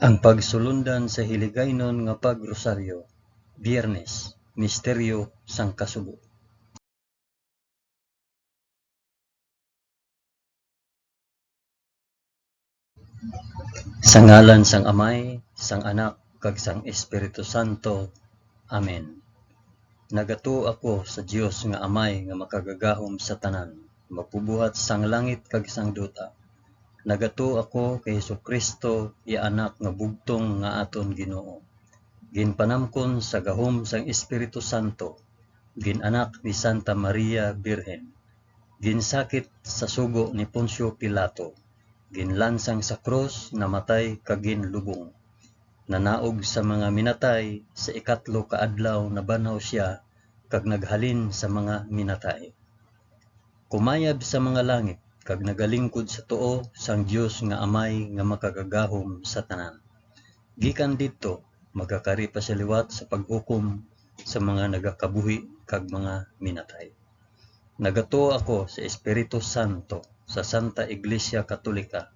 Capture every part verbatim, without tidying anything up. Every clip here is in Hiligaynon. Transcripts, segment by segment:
Ang pagsulundan sa Hiligaynon nga Pag-Rosaryo, Biyernes, Misteryo sang Kasubo. Sa ngalan sang Amay, sang Anak, kag sang Espiritu Santo. Amen. Nagatuo ako sa Dios nga Amay nga makagagahom sa tanan, magbubuhat sang langit kag sang duta. Nagatuo ako kay Jesu-Cristo, iya Anak nga bugtong nga aton Ginoo, ginpanamkon sa gahom sang Espiritu Santo, gin-anak ni Santa Maria Birhen, ginsakit sa sugo ni Poncio Pilato, ginlansang sa krus, namatay kag ginlubong. Nanaog sa mga minatay, sa ikatlo ka adlaw nabanhaw sia, kag naghalin sa mga minatay. Kumayab sa mga langit, kag nagalingkod sa tuo sang Dios nga Amay nga makagagahom sa tanan. Gikan didto, magakari pa sia liwat sa paghukom sa mga nagakabuhi kag mga minatay. Nagatuo ako sa Espiritu Santo, sa Santa Iglesia Katolika,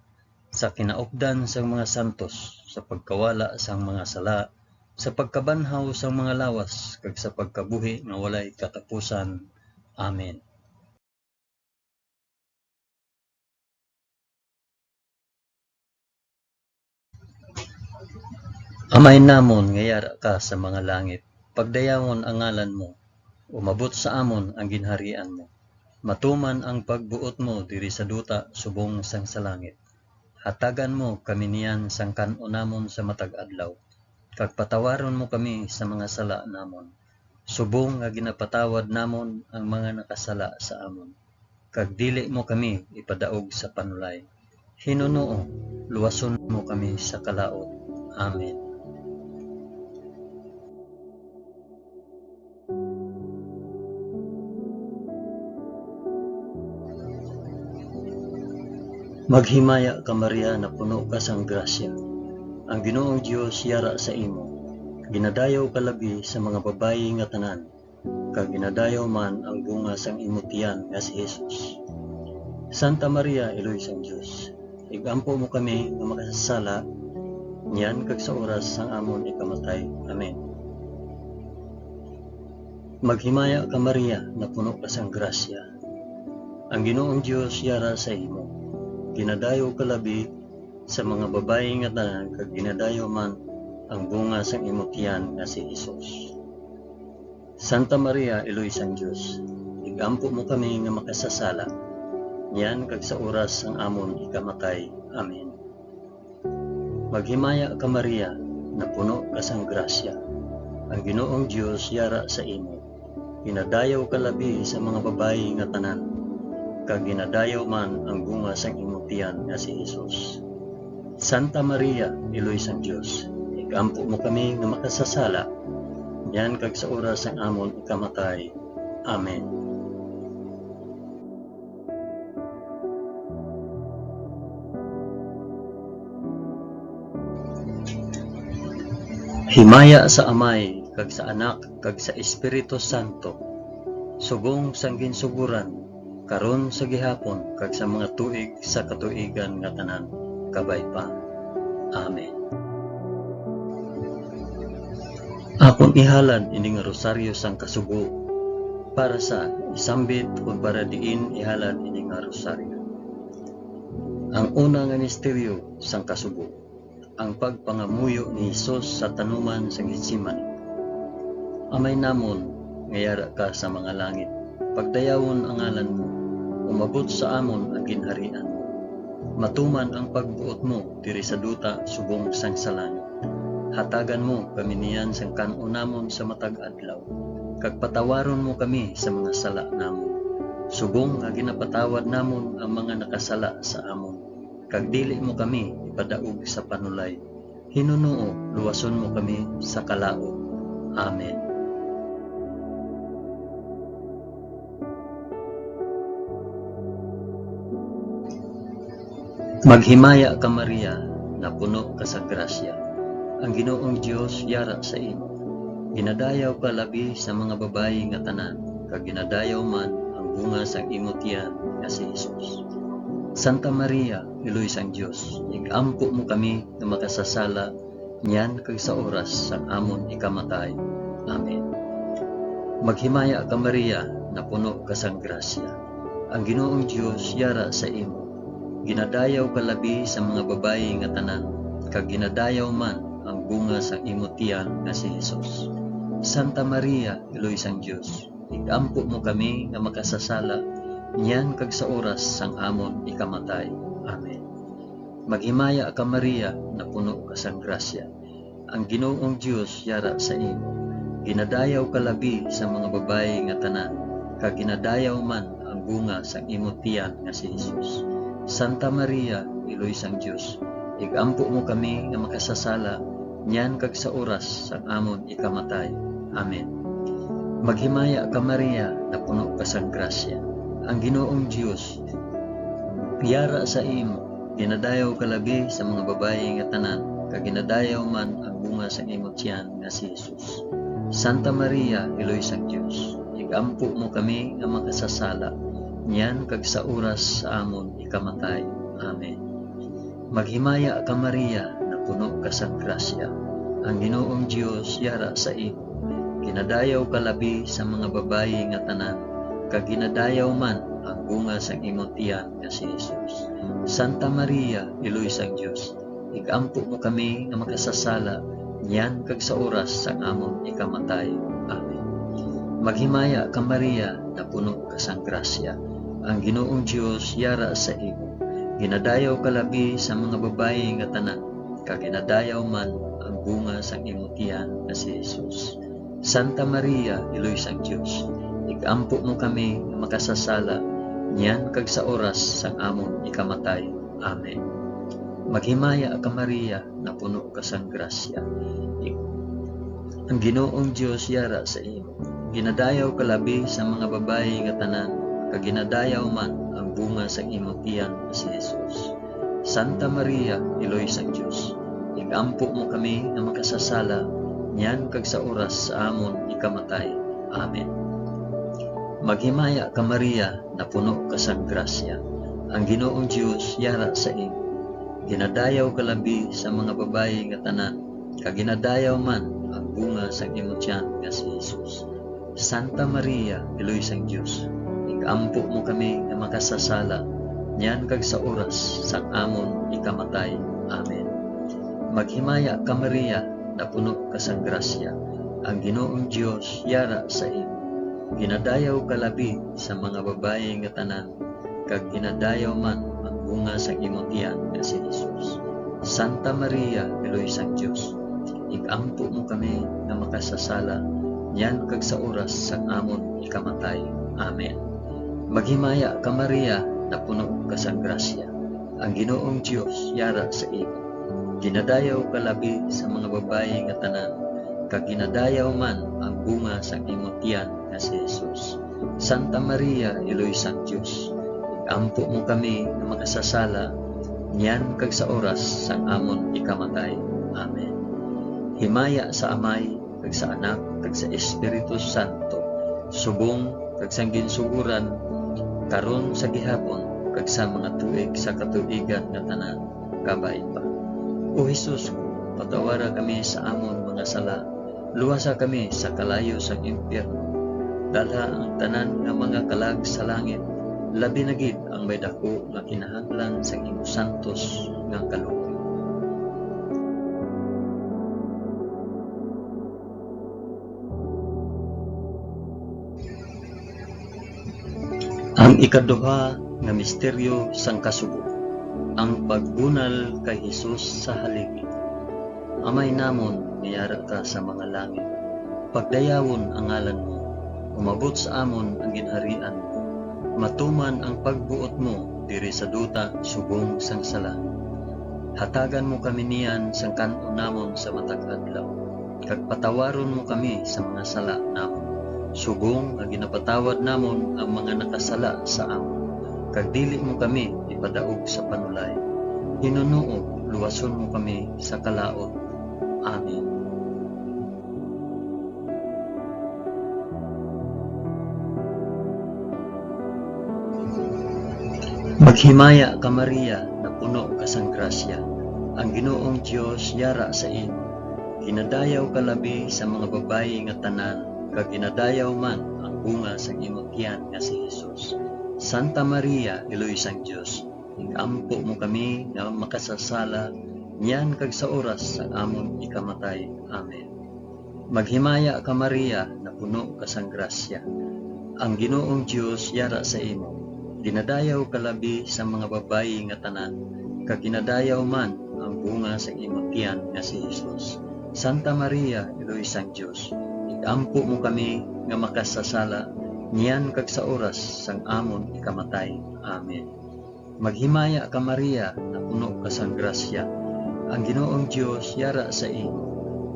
sa kinaupdan sang mga santos, sa pagkawala sang mga sala, sa pagkabanhaw sang mga lawas, kag sa pagkabuhi nga walay katapusan. Amen. Amay namon nga yara ka sa mga langit, pagdayawon ang ngalan mo, umabot sa amon ang ginharian mo. Matuman ang pagbuot mo diri sa duta subong sang sa langit. Hatagan mo kami niyan sang kan-o namon sa matag adlaw, kag patawaron mo kami sa mga sala namon, subong nga ginapatawad namon ang mga nakasala sa amon, kag dili mo kami ipadaog sa panulay. Hinunoo, luwason mo kami sa kalaut. Amen. Maghimaya ka, Maria, napuno ka sang grasya. Ang Ginoong Dios yara sa imo. Ginadayaw ka labi sa mga babayi nga tanan, kag ginadayaw man ang bunga sang imo tiyan nga si Jesus. Santa Maria, Iloy sang Dios, ig-ampo mo kami nga makasasala, niyan kag sa oras sang amon ikamatay. Amen. Maghimaya ka, Maria, napuno ka sang grasya. Ang Ginoong Dios yara sa imo. Ginadayaw ka labi sa mga babayi nga tanan, kag ginadayaw man ang bunga sang imo tiyan nga si Jesus. Santa Maria, Iloy sang Dios, ig-ampo mo kami nga makasasala, niyan kag sa oras sang amon ikamatay. Amen. Maghimaya ka, Maria, napuno ka sang grasya. Ang Ginoong Dios yara sa imo. Ginadayaw ka labi sa mga babayi nga tanan, kag ginadayaw man ang bunga sang imo tiyan nga si Jesus. Santa Maria, Iloy sang Dios, ig-ampo mo kami nga makasasala, niyan kag sa oras sang amon ikamatay. Amen. Himaya sa Amay, kag sa Anak, kag sa Espiritu Santo, subong sang ginsugoran, karon, sa gihapon, kag sa mga tuig sa katuigan nga tanan, kabay pa. Amen. Akon ihalad ini nga rosaryo sang kasubo para sa isambit, kon para diin ihalad ini nga rosaryo. Ang una nga misteryo sang kasubo, ang pagpangamuyo ni Jesus sa tanuman sang Getsemani. Amay namon nga yara ka sa mga langit, pagdayawon ang ngalan mo, umabot sa amon ang ginharian mo. Matuman ang pagbuot mo diri sa duta subong sang sa langit. Hatagan mo kami niyan sang kan-on namon sa matag adlaw, kag patawaron mo kami sa mga sala namon, subong nga ginapatawad namon ang mga nakasala sa amon, kag dili mo kami ipadaog sa panulay. Hinunoo, luwason mo kami sa kalaut. Amen. Maghimaya ka, Maria, napuno ka sa grasya. Ang Ginoong Dios yara sa imo. Ginadayaw ka labi sa mga babayi nga tanan, kag ginadayaw man ang bunga sang imo tiyan nga si Jesus. Santa Maria, Iloy sang Dios, ig-ampo mo kami nga makasasala niyan kag sa oras sang amon ikamatay. Amen. Maghimaya ka, Maria, napuno ka sang grasya. Ang Ginoong Dios yara sa imo. Ginadayaw ka labi sa mga babayi nga tanan, kag ginadayaw man ang bunga sang imo tiyan nga si Jesus. Santa Maria, Iloy sang Dios, ig-ampo mo kami nga makasasala niyan kag sa oras sang amon ikamatay. Amen. Maghimaya ka, Maria, napuno ka sang grasya. Ang Ginoong Dios yara sa imo. Ginadayaw ka labi sa mga babayi nga tanan, kag ginadayaw man ang bunga sang imo tiyan nga si Jesus. Santa Maria, Iloy sang Dios, ig-ampo mo kami nga makasasala niyan kag sa oras sang amon ikamatay. Amen. Maghimaya ka, Maria, napuno ka sang grasya. Ang Ginoong Dios yara sa imo. Ginadayaw ka labi sa mga babayi nga tanan, kag ginadayaw man ang bunga sang imo tiyan nga si Jesus. Santa Maria, Iloy sang Dios, ig-ampo mo kami nga makasasala niyan kag sa oras sa amon ikamatay. Amen. Maghimaya ka, Maria, napuno ka sang grasya. Ang Ginoong Dios yara sa imo. Ginadayaw ka labi sa mga babayi nga tanan, kag ginadayaw man ang bunga sang imo tiyan nga si Jesus. Santa Maria, Iloy sang Dios, ig-ampo mo kami nga makasasala niyan kag sa oras sang amon ikamatay. Amen. Maghimaya ka, Maria, napuno ka sang grasya. Ang Ginoong Dios yara sa imo. Ginadayaw ka labi sa mga babayi nga tanan, kag ginadayaw man ang bunga sang imo tiyan nga si Jesus. Santa Maria, Iloy sang Dios, ig-ampo mo kami nga makasasala niyan kag sa oras sang amon ikamatay. Amen. Maghimaya ka, Maria, napuno ka sang grasya. Ang Ginoong Dios yara sa imo. Ginadayaw ka labi sa mga babayi nga tanan, kag ginadayaw man ang bunga sang imo tiyan nga si Jesus. Santa Maria, Iloy sang Dios, ig-ampo mo kami nga makasasala niyan kag sa oras sa amon ikamatay. Amen. Maghimaya ka, Maria, napuno ka sang grasya. Ang Ginoong Dios yara sa imo. Ginadayaw ka labi sa mga babayi nga tanan, kag ginadayaw man ang bunga sang imo tiyan nga si Jesus. Santa Maria, Iloy sang Dios, ig-ampo mo kami nga makasasala niyan kag sa oras sang amon ikamatay. Amen. Maghimaya ka, Maria, napuno ka sang grasya. Ang Ginoong Dios yara sa imo. Ginadayaw ka labi sa mga babayi nga tanan, kag ginadayaw man ang bunga sang imo tiyan nga si Jesus. Santa Maria, Iloy sang Dios, ig-ampo mo kami nga makasasala niyan kag sa oras sang amon ikamatay. Amen. Maghimaya ka, Maria, napuno ka sang grasya. Ang Ginoong Dios yara sa imo. Ginadayaw ka labi sa mga babayi nga tanan, kag ginadayaw man ang bunga sang imo tiyan nga si Jesus. Santa Maria, Iloy sang Dios, ig-ampo mo kami nga makasasala niyan kag sa oras sang amon ikamatay. Amen. Himaya sa Amay, kag sa Anak, kag sa Espiritu Santo, subong kag sang ginsugoran, karon, sa gihapon, kag sa mga tuig sa katuigan nga tanan. Kabay pa. O Jesus ko, patawara kami sa amon mga sala, luwasa kami sa kalayo sang impyerno. Dalha ang tanan nga mga kalag sa langit, labi na gid ang may daku nga kinahanglan sang imo santos nga kaluoy. Ang ikaduha nga misteryo sang kasubo, ang pagbunal kay Jesus sa haligi. Amay namon nga yara ka sa mga langit, pagdayawon ang ngalan mo, umabot sa amon ang ginharian mo, matuman ang pagbuot mo diri sa duta subong sang sala. Hatagan mo kami niyan sang kan-on namon sa matag adlaw, kag patawaron mo kami sa mga sala namon, subong nga ginapatawad namon ang mga nakasala sa amon, kag dili mo kami ipadaog sa panulay. Hinunoog, luwason mo kami sa kalaut. Amen. Maghimaya ka, Maria, puno ka sang grasya. Ang Ginoong Dios yara sa imo. Ginadayaw ka labi sa mga babayi nga tanan, kag ginadayaw man ang bunga sang imo tiyan nga si Jesus. Santa Maria, Iloy sang Dios, ig-ampo mo kami nga makasasala, niyan kag sa oras sang amon ikamatay. Amen. Maghimaya ka, Maria, napuno ka sang grasya. Ang Ginoong Dios yara sa imo. Ginadayaw ka labi sa mga babayi nga tanan, kag ginadayaw man ang bunga sang imo tiyan nga si Jesus. Santa Maria, Iloy sang Dios, ig-ampo mo kami nga makasasala, niyan kag sa oras sang amon ikamatay. Amen. Maghimaya ka, Maria, napuno ka sang grasya. Ang Ginoong Dios yara sa imo.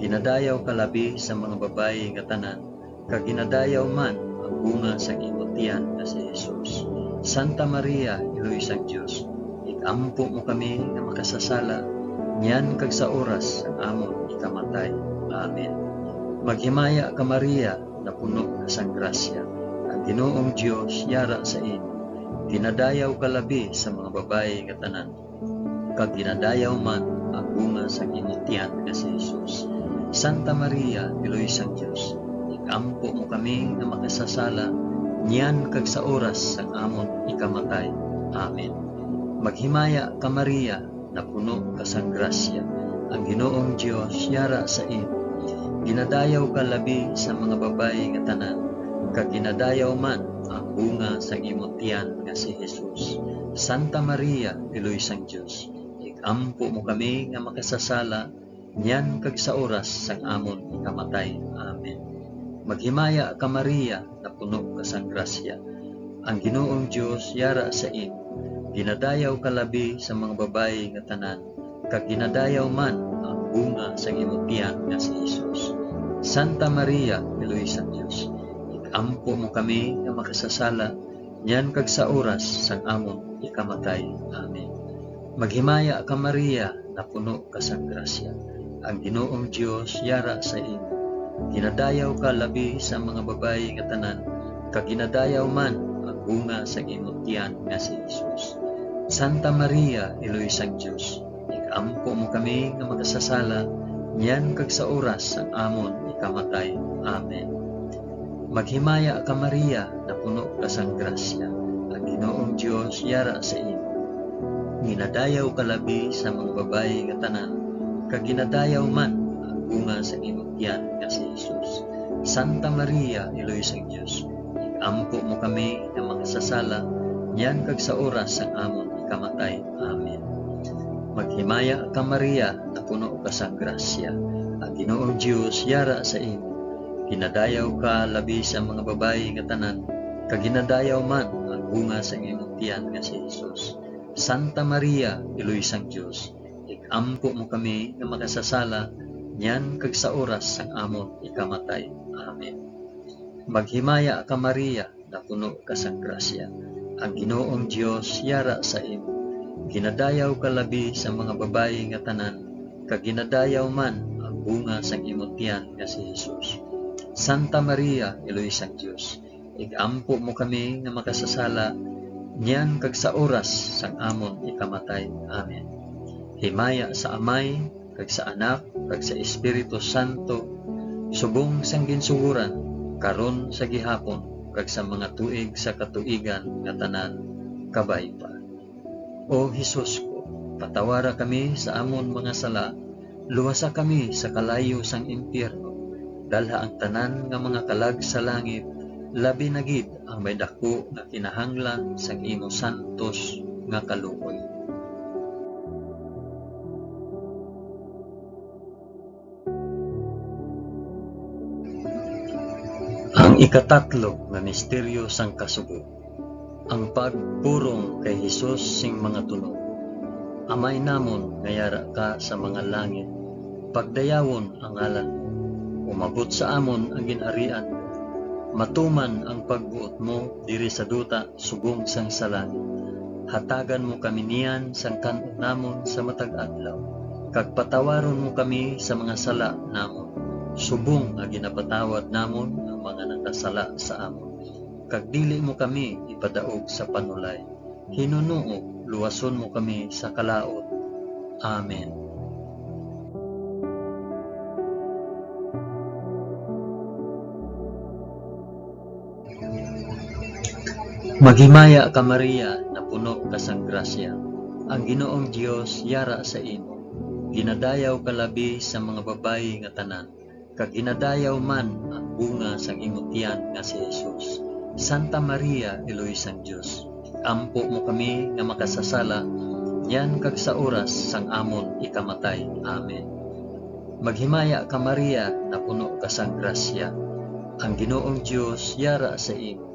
Ginadayaw ka labi sa mga babayi nga tanan, kag ginadayaw man ang bunga sang imo tiyan nga si Jesus. Santa Maria, Iloy sang Dios, ig-ampo mo kami nga makasasala, niyan kag sa oras sang amon ikamatay. Amen. Maghimaya ka, Maria, napuno ka sang grasya. Ang Ginoong Dios yara sa imo. Ginadayaw ka labi sa mga babayi nga tanan, kag ginadayaw man ang bunga sang imo tiyan nga si Jesus. Santa Maria, Iloy sang Dios, ig-ampo mo kami nga makasasala, niyan kag sa oras sang amon ikamatay. Amen. Maghimaya ka, Maria, napuno ka sang grasya. Ang Ginoong Dios yara sa imo. Ginadayaw ka labi sa mga babayi nga tanan, kag ginadayaw man ang bunga sang imo tiyan nga si Jesus. Santa Maria, Iloy sang Dios, ig-ampo mo kami nga makasasala, niyan kag sa oras sang amon ikamatay. Amen. Maghimaya ka, Maria, napuno ka sang grasya. Ang Ginoong Dios yara sa imo. Ginadayaw ka labi sa mga babayi nga tanan, kag ginadayaw man ang bunga sang imo tiyan nga si Jesus. Santa Maria, Iloy sang Dios, ig-ampo mo kami nga makasasala, niyan kag sa oras sang amon ikamatay. Amen. Maghimaya ka, Maria, napuno ka sang grasya. Ang Ginoong Dios yara sa imo. Ginadayaw ka labi sa mga babayi nga tanan, kag ginadayaw man ang bunga sang imo tiyan nga si Jesus. Santa Maria, Iloy sang Dios, ig-ampo mo kami nga makasasala, niyan kag sa oras sang amon ikamatay. Amen. Maghimaya ka, Maria, napuno ka sang grasya, ang Ginoong Dios yara sa imo. Ginadayaw ka labi sa mga babayi nga tanan, kag ginadayaw man ang bunga sa imong tiyan nga si Jesus. Santa Maria, Iloy sang Dios, ig-ampo mo kami nga makasasala, niyan kag sa oras sang amon ikamatay. Amen. Maghimaya ka, Maria, napuno ka sang grasya, ang Ginoong Dios yara sa imo. Ginadayaw ka labi sa mga babayi nga tanan, kag ginadayaw man ang bunga sang imong tiyan nga si Jesus. Santa Maria, Iloy sang Dios, ig-ampo mo kami nga makasasala, niyan kag sa oras sang amon ikamatay. Amen. Maghimaya ka, Maria, napuno ka sang grasya. Ang Ginoong Dios yara sa imo. Ginadayaw ka labi sa mga babayi nga tanan, kag ginadayaw man ang bunga sang imo tiyan nga si Jesus. Santa Maria, Iloy sang Dios, ig-ampo mo kami nga makasasala, niyan kag sa oras sang amon ikamatay. Amen. Himaya sa Amay, kag sa Anak, kag sa Espiritu Santo, subong sang ginsugoran, karon, sa gihapon, kag sa mga tuig sa katuigan nga tanan. Kabay pa. O Jesus ko, patawara kami sa amon mga sala, luwasa kami sa kalayo sang impyerno, dalha ang tanan nga mga kalag sa langit, labi na gid ang may daku nga kinahanglan sang imo santos nga kaluoy. Ang ikatatlo nga misteryo sang kasubo, ang pagpurong kay Jesus sing mga tunog. Amay namon nga yara ka sa mga langit, pagdayawon ang ngalan mo. Umabot sa amon ang ginharian mo. Matuman ang pagbuot mo diri sa duta subong sang sa langit. Hatagan mo kami niyan sang kan-on namon sa matag adlaw, kag patawaron mo kami sa mga sala namon, subong nga ginapatawad namon ang mga nakasala sa amon. Kag dili mo kami ipadaog sa panulay, Hinunoo, luwason mo kami sa kalaut. Amen. Maghimaya ka, Maria, napuno ka sang grasya. Ang Ginoong Dios yara sa imo. Ginadayaw ka labi sa mga babayi nga tanan, kag ginadayaw man ang bunga sang imo tiyan nga si Jesus. Santa Maria, Iloy sang Dios, ampo mo kami nga makasasala, niyan kag sa oras sang amon ikamatay. Amen. Maghimaya ka, Maria, napuno ka sang grasya. Ang Ginoong Dios yara sa imo.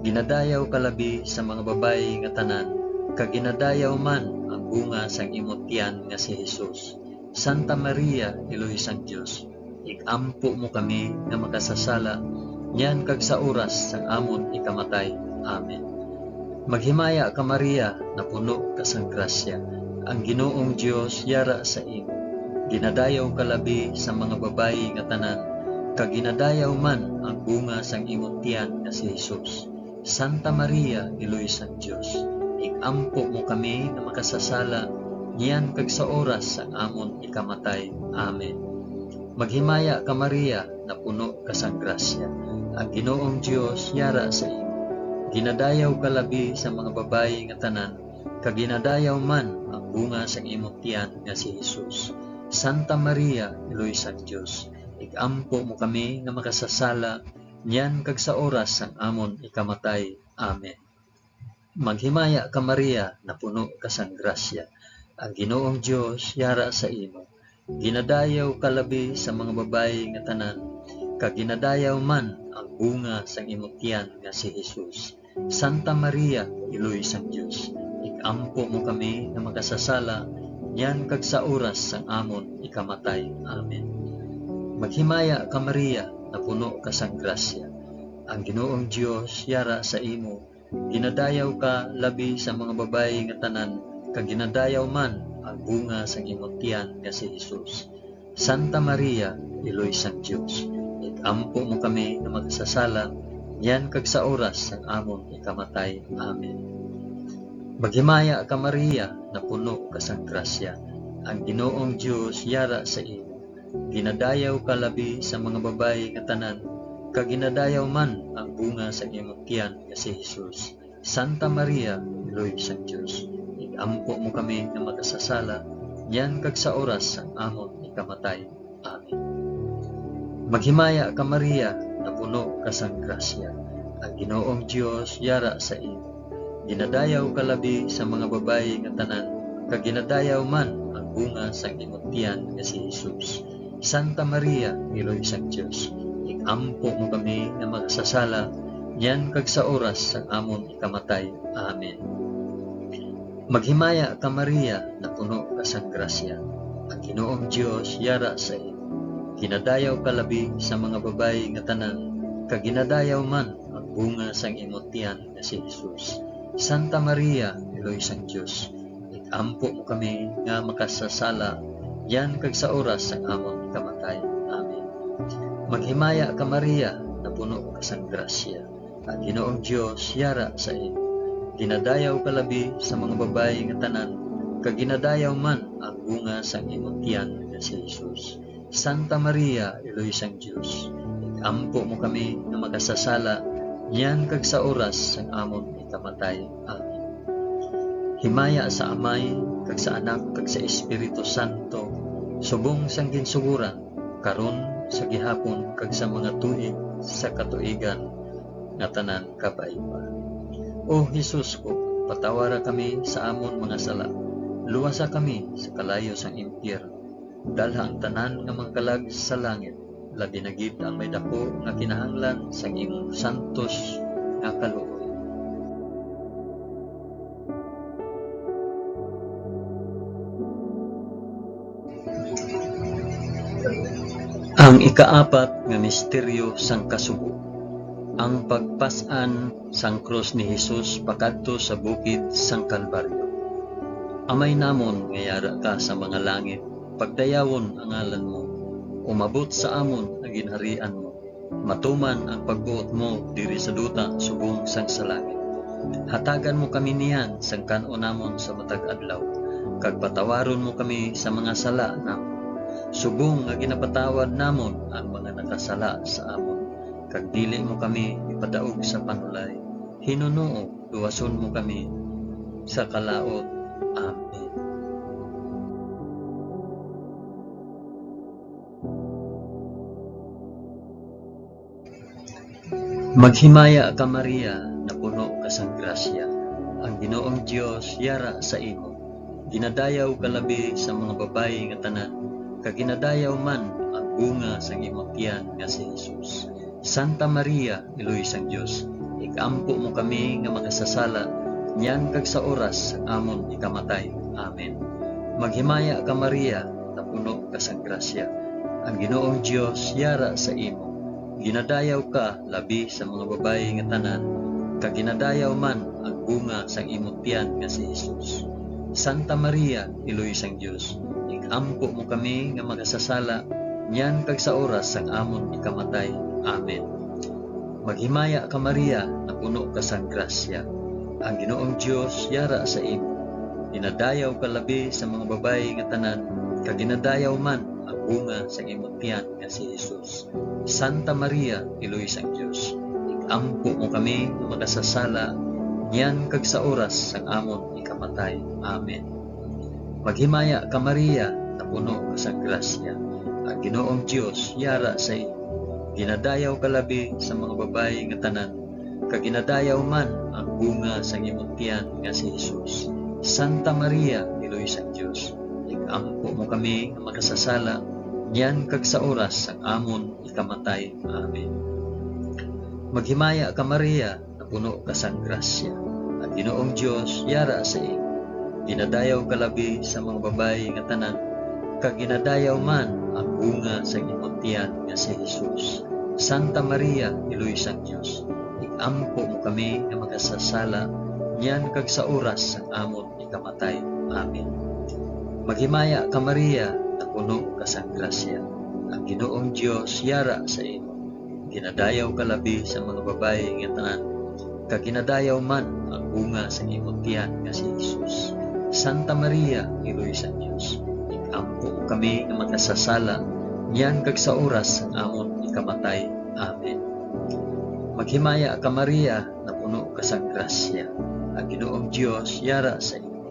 Ginadayaw ka labi sa mga babayi nga tanan, kag ginadayaw man ang bunga sang imo tiyan nga si Jesus. Santa Maria, Iloy sang Dios, ig-ampo mo kami nga makasasala, niyan kag sa oras sang amon ikamatay. Amen. Maghimaya ka, Maria, napuno ka sang grasya. Ang Ginoong Dios yara sa imo. Ginadayaw ka labi sa mga babayi nga tanan, kag ginadayaw man ang bunga sang imo tiyan nga si Jesus. Santa Maria, Iloy sang Dios, ig-ampo mo kami nga makasasala, niyan kag sa oras sang amon ikamatay. Amen. Maghimaya ka, Maria, napuno ka sang grasya. Ang Ginoong Dios yara sa imo. Ginadayaw ka labi sa mga babayi nga tanan, kag ginadayaw man ang bunga sang imo tiyan nga si Jesus. Santa Maria, Iloy sang Dios, ig-ampo mo kami nga makasasala, niyan kag sa oras sang amon ikamatay. Amen. Maghimaya ka, Maria, napuno ka sang grasya. Ang Ginoong Dios yara sa imo. Ginadayaw ka labi sa mga babayi nga tanan, kag ginadayaw man ang bunga sang imo tiyan nga si Jesus. Santa Maria, Iloy sang Dios, ig-ampo mo kami nga makasasala, niyan kag sa oras sang amon ikamatay. Amen. Maghimaya ka, Maria, napuno ka sang grasya. Ang Ginoong Dios yara sa imo. Ginadayaw ka labi sa mga babayi nga tanan, kag ginadayaw man ang bunga sang imo tiyan nga si Jesus. Santa Maria, Iloy sang Dios, ig-ampo mo kami nga makasasala, niyan kag sa oras sang amon ikamatay. Amen. Maghimaya ka, Maria, napuno ka sang grasya. Ang Ginoong Dios yara sa imo. Ginadayaw ka labi sa mga babayi nga tanan, kag ginadayaw man ang bunga sang imong tiyan nga si Jesus. Santa Maria, Iloy sang Dios, ig-ampo mo kami nga makasasala, niyan kag sa oras sang amon ikamatay. Amen. Maghimaya ka, Maria, napuno ka sang grasya. Ang Ginoong Dios yara sa imo. Ginadayaw ka labi sa mga babayi nga tanan, kag ginadayaw man ang bunga sang imong tiyan nga si Jesus. Santa Maria, Iloy sang Dios, ig-ampo mo kami nga makasasala, niyan kag sa oras sang amon ikamatay. Amen. Maghimaya ka, Maria, napuno ka sang grasya. Ang Ginoong Dios yara sa imo. Ginadayaw ka labi sa mga babayi nga tanan, kag ginadayaw man ang bunga sang imo tiyan nga si Jesus. Santa Maria, Iloy sang Dios, ig-ampo mo kami nga makasasala, niyan kag sa oras sang amon kamatay. Amen. Maghimaya ka, Maria, napuno ka sang grasya. Ang Ginoong Dios yara sa imo. Ginadayaw ka labi sa mga babayi nga tanan, kag ginadayaw man ang bunga sang imong tiyan nga si Jesus. Santa Maria, Iloy sang Dios, ig-ampo mo kami nga makasasala, niyan kag sa oras sang amon ikamatay. Amen. Himaya sa Amay, kag sa Anak, kag sa Espiritu Santo, subong sang ginsugoran, karon, sa gihapon, kag sa mga tuig sa katuigan nga tanan. Kabay pa. O Jesus ko, patawara kami sa amon mga sala, luwasa kami sa kalayo sang impyerno, dalha ang tanan nga mga kalag sa langit, labi na gid ang may daku nga kinahanglan sang imong santos nga kaluoy. Ang ikaapat nga misteryo sang kasubo, ang pagpas-an sang krus ni Jesus pakadto sa bukid sang Kalbaryo. Amay namon nga yara ka sa mga langit, pagdayawon ang ngalan mo. Umabot sa amon ang ginharian mo. Matuman ang pagbuot mo diri sa duta subong sang sa langit. Hatagan mo kami niyan sang kan-on namon sa matag adlaw, kag patawaron mo kami sa mga sala namon, subong nga ginapatawad namon ang mga nakasala sa amon, kag dili mo kami ipadaog sa panulay. Hinunoo, luwason mo kami sa kalaut. Amen. Maghimaya ka, Maria, napuno ka sang grasya. Ang Ginoong Dios yara sa imo. Ginadayaw ka labi sa mga babayi nga tanan, kag ginadayaw man ang bunga sang imong tiyan nga si Jesus. Santa Maria, Iloy sang Dios, ig-ampo mo kami nga makasasala, niyan kag sa oras sang amon ikamatay. Amen. Maghimaya ka, Maria, napuno ka sang grasya. Ang Ginoong Dios yara sa imo. Ginadayaw ka labi sa mga babayi nga tanan, kag ginadayaw man ang bunga sang imong tiyan nga si Jesus. Santa Maria, Iloy sang Dios, ig-ampo mo kami nga makasasala, niyan kag sa oras sang amon ikamatay. Amen. Maghimaya ka, Maria, napuno ka sang grasya. Ang Ginoong Dios yara sa imo. Ginadayaw ka labi sa mga babayi nga tanan, kag ginadayaw man ang bunga sang imong tiyan nga si Jesus. Santa Maria, Iloy sang Dios, ig-ampo mo kami nga makasasala, niyan kag sa oras sang amon ikamatay. Amen. Maghimaya ka, Maria, napuno ka sang grasya. Ang Ginoong Dios yara sa imo. Ginadayaw ka labi sa mga babayi nga tanan, kag ginadayaw man ang bunga sang imong tiyan nga si Jesus. Santa Maria, Iloy sang Dios, ig-ampo mo kami nga makasasala, niyan kag sa oras sang amon ikamatay. Amen. Maghimaya ka, Maria, napuno ka sang grasya. Ang Ginoong Dios yara sa imo. Ginadayaw ka labi sa mga babayi nga tanan, kag ginadayaw man ang bunga sang imong tiyan nga si Jesus. Santa Maria, Iloy sang Dios, ig-ampo mo kami nga makasasala, niyan kag sa oras sang amon ikamatay. Amen. Maghimaya ka, Maria, napuno ka sang grasya. Ang Ginoong Dios yara sa imo. Ginadayaw ka labi sa mga babayi nga tanan, kag ginadayaw man ang bunga sang imong tiyan nga si Jesus. Santa Maria, Iloy sang Dios, ig-ampo mo kami nga makasasala, niyan kag sa oras sang amon ikamatay. Amen. Maghimaya ka, Maria, napuno ka sang grasya. Ang Ginoong Dios yara sa imo.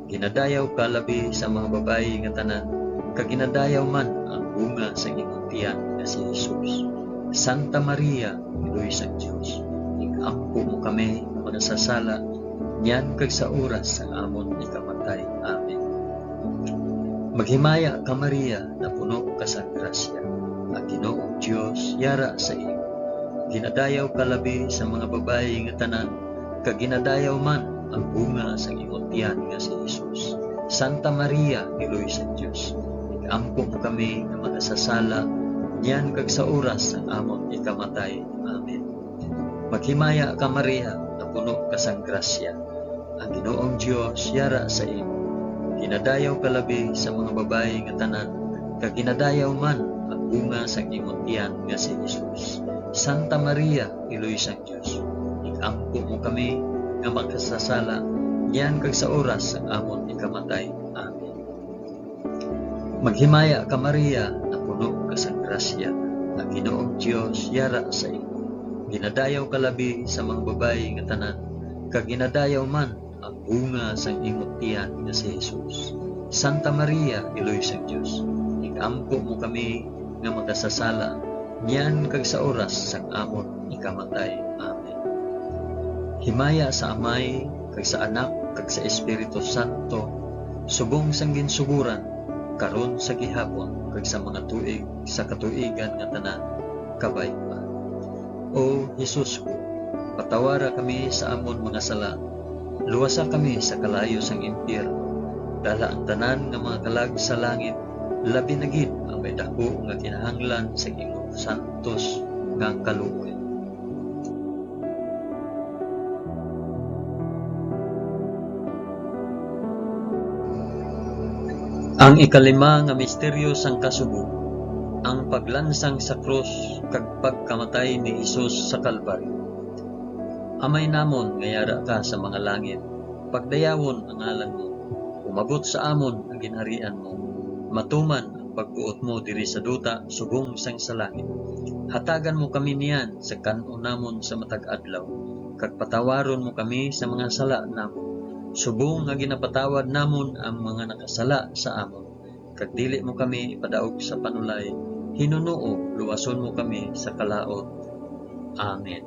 Ginadayaw ka labi sa mga babayi nga tanan, kag ginadayaw man ang bunga sang imong tiyan nga si Jesus. Santa Maria, Iloy sang Dios, ig-ampo mo kami nga makasasala, niyan kag sa oras sang amon ikamatay. Amen. Maghimaya ka, Maria, napuno ka sang grasya. Ang Ginoong Dios yara sa imo. Ginadayaw ka labi sa mga babayi nga tanan, kag ginadayaw man ang bunga sang imong tiyan nga si Jesus. Santa Maria, Iloy sang Dios, ig-ampo mo kami nga makasasala, niyan kag sa oras sang amon ikamatay. Amen. Maghimaya ka, Maria, napuno ka sang grasya. Ang Ginoong Dios yara sa imo. Ginadayaw ka labi sa mga babayi nga tanan, kag ginadayaw man ang bunga sang imong tiyan nga si Jesus. Santa Maria, Iloy sang Dios, ig-ampo mo kami nga makasasala, niyan kag sa oras sang amon ikamatay. Amen. Maghimaya ka, Maria, napuno ka sang grasya, ang Ginoong Dios yara sa imo. Ginadayaw ka labi sa mga babayi nga tanan, kag ginadayaw man ang bunga sang imong tiyan nga si Jesus. Santa Maria, Iloy sang Dios, ig-ampo mo kami nga makasasala, niyan kag sa oras sang amon ikamatay. Amen. Himaya sa Amay, kag sa Anak, kag sa Espiritu Santo, subong sang ginsugoran, karon, sa gihapon, kag sa mga tuig sa katuigan nga tanan. Kabay pa. O Jesus ko, patawara kami sa amon mga sala, luwasa kami sa kalayo sang impyerno, dala ang tanan nga mga kalag sa langit, labi na gid ang may daku nga kinahanglan sa imong santos nga kaluoy. Ang ikalima nga misteryo sang kasubo, ang paglansang sa krus kag pagkamatay ni Jesus sa Kalbaryo. Amay namon nga yara ka sa mga langit, pagdayawon ang ngalan mo. Umabot sa amon ang ginharian mo. Matuman ang pagbuot mo diri sa duta subong sang sa langit. Hatagan mo kami niyan sa kan-on namon sa matag adlaw, kag patawaron mo kami sa mga sala namon, subong nga ginapatawad namon ang mga nakasala sa amon. Kag dili mo kami ipadaog sa panulay, hinunoo, luwason mo kami sa kalaut. Amen.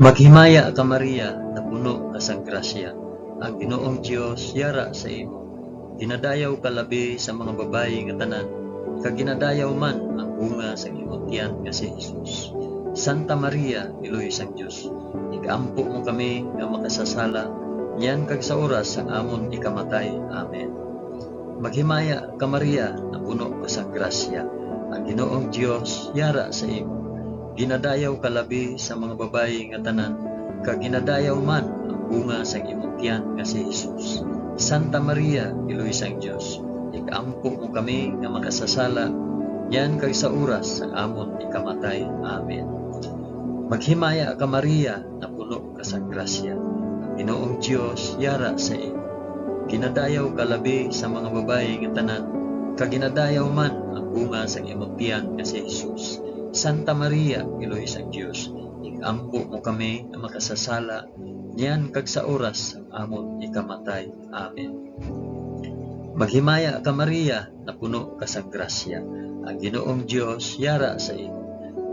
Maghimaya ka, Maria, napuno ka sang grasya, ang Ginoong Dios yara sa imo. Ginadayaw ka labi sa mga babayi nga tanan, kag ginadayaw man ang bunga sang imong tiyan nga si Jesus. Santa Maria, Iloy sang Dios, ig-ampo mo kami nga makasasala, niyan kag sa oras sang amon ikamatay. Amen. Maghimaya ka, Maria, napuno ka sang grasya, ang Ginoong Dios yara sa imo. Ginadayaw ka labi sa mga babayi nga tanan, kag ginadayaw man ang bunga sang imong tiyan nga si Jesus. Santa Maria, Iloy sang Dios, ig-ampo mo kami nga makasasala, niyan kag sa oras sang amon ikamatay. Amen. Maghimaya ka, Maria, napuno ka sang grasya, ang Ginoong Dios yara sa imo. Ginadayaw ka labi sa mga babayi nga tanan, kag ginadayaw man ang bunga sang imong tiyan nga si Jesus. Santa Maria, Iloy sang Dios, ig-ampo mo kami nga makasasala, niyan kag sa oras sang amon ikamatay. Amen. Maghimaya ka, Maria, napuno ka sang grasya, ang Ginoong Dios yara sa imo.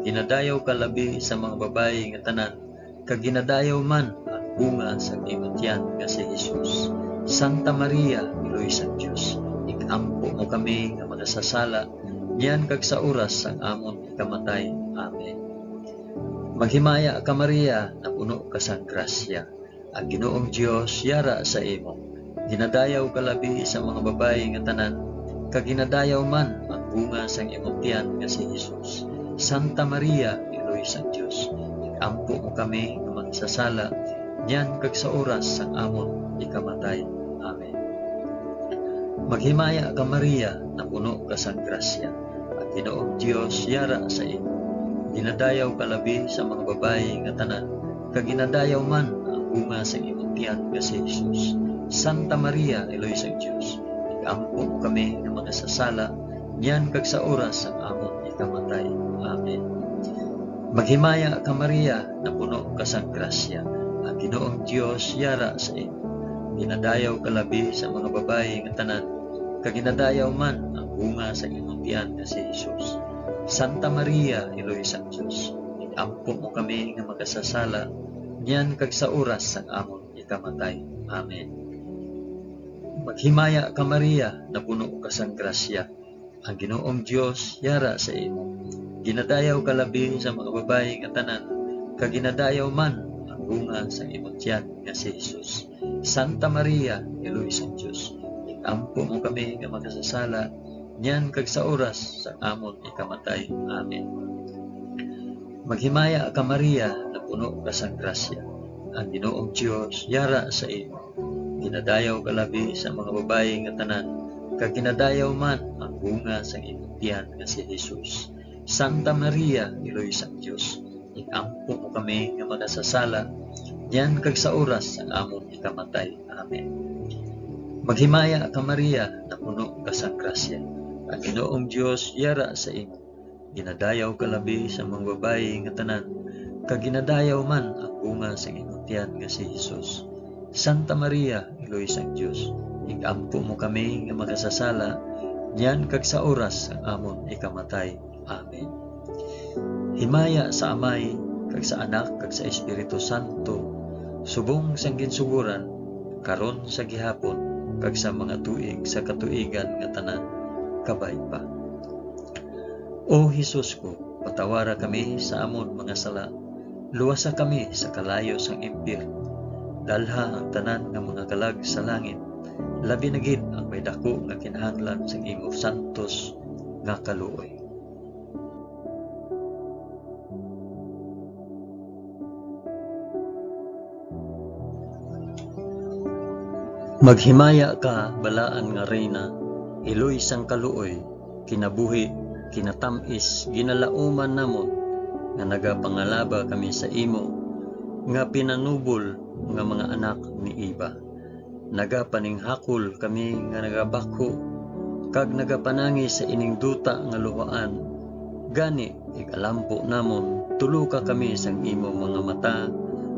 Ginadayaw ka labi sa mga babayi nga tanan, kag ginadayaw man ang bunga sang imong tiyan nga si Jesus. Santa Maria, Iloy sang Dios, ig-ampo mo kami nga makasasala, niyan kag sa oras sang amon ikamatay. Amen. Maghimaya ka, Maria, napuno ka sang grasya, ang Ginoong Dios yara sa imo. Ginadayaw ka labi sa mga babayi nga tanan, kag ginadayaw man ang bunga sang imong tiyan nga si Jesus. Santa Maria, Iloy sang Dios, ig-ampo mo kami nga makasasala, niyan kag sa oras sang amon ikamatay. Amen. Maghimaya ka, Maria, napuno ka sang grasya, ang Ginoong Dios yara sa imo. Ginadayaw ka labi sa mga babayi nga tanan, kag ginadayaw man ang bunga sang imong tiyan nga si Jesus. Santa Maria, Iloy sang Dios, ig-ampo mo kami nga makasasala, niyan kag sa oras sang amon ikamatay. Amen. Maghimaya ka, Maria, napuno ka sang grasya, ang Ginoong Dios yara sa imo. Ginadayaw ka labi sa mga babayi nga tanan, kag ginadayaw man ang bunga sang imong tiyan nga si Jesus. Santa Maria, Iloy sang Dios, ig-ampo mo kami nga makasasala, niyan kag sa oras sang amon ikamatay. Amen. Maghimaya ka, Maria, napuno ka sang grasya, ang Ginoong Dios yara sa imo. Ginadayaw ka labi sa mga babayi nga tanan, kag ginadayaw man ang bunga sang imong tiyan nga si Jesus. Santa Maria, Iloy sang Dios, ig-ampo mo kami nga makasasala, niyan kag sa oras sang amon ikamatay. Amen. Maghimaya ka, Maria, napuno ka sang grasya, ang Ginoong Dios yara sa imo. Ginadayaw ka labi sa mga babayi nga tanan, kag ginadayaw man ang bunga sang imong tiyan nga si Jesus. Santa Maria, Iloy sang Dios, ig-ampo mo kami nga makasasala, niyan kag sa oras sang amon ikamatay. Amen. Maghimaya ka, Maria, napuno ka sang grasya, ang Ginoong Dios yara sa imo. Ginadayaw ka labi sa mga babayi nga tanan, kag ginadayaw man ang bunga sang imong tiyan nga si Jesus. Santa Maria, Iloy sang Dios, ig-ampo mo kami nga makasasala, niyan kag sa oras sang amon ikamatay. Amen. Himaya sa Amay, kag sa Anak, kag sa Espiritu Santo, subong sang ginsugoran, karon, sa gihapon, kag sa mga tuig sa katuigan nga tanan. Kabay pa. O Jesus ko, patawara kami sa amon mga sala, luwasa kami sa kalayo sang impyerno, dalha ang tanan nga mga kalag sa langit, labi na gid ang may daku nga kinahanglan sang imo santos nga kaluoy. Maghimaya ka, balaan nga Reyna, Iloy sang kaluoy, kinabuhi, kinatam-is, ginalauman namon nga nagapangalaba kami sa imo nga pinanubol nga mga anak ni Eva. Nagapaninghakol kami nga nagabakho kag nagapanangi sa ining duta nga luhaan. Gani, ig-alampo namon, tuloka kami sang imo mga mata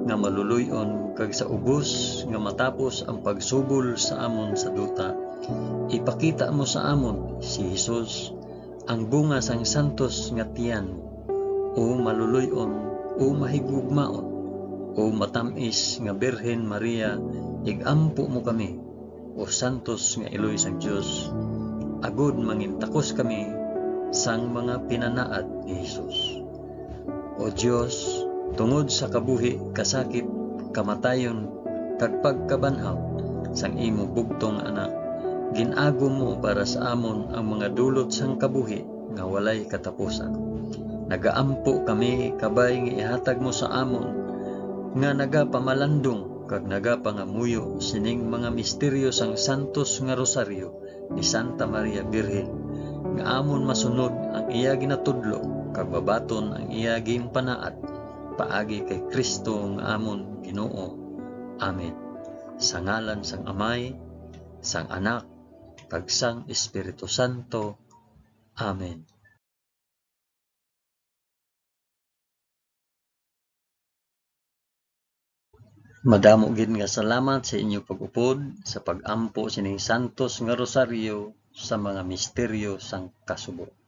nga maluloy-on, kag sa ubos nga matapos ang pagsubol sa amon sa duta, ipakita mo sa amon si Jesus, ang bunga sang santos nga tiyan mo. O maluloy-on, o mahigugmaon, o matam-is nga Birhen Maria, ig-ampo mo kami, o santos nga iloy sang Dios, agod mangintakos kami sang mga pinanaad ni Jesus. O Dios, tungod sa kabuhi, kasakit, kamatayon, kag pagkabanhaw sang imo bugtong Anak, gin-agom mo para sa amon ang mga dulot sang kabuhi nga walay katapusan. Nagaampo kami, kabay nga ihatag mo sa amon nga nagapamalandong kag nagapangamuyo sining mga misteryo sang santos nga rosaryo ni Santa Maria Birhen, nga amon masunod ang iya ginatudlo kag mabaton ang iya ginpanaad, paagi kay Cristo nga amon Ginoo. Amen. Sa ngalan sang Amay, sang Anak, kag sang Espiritu Santo. Amen. Madamo gid nga salamat sa inyo pag-upod sa pag-ampo sining santos nga rosaryo sa mga misteryo sang kasubo.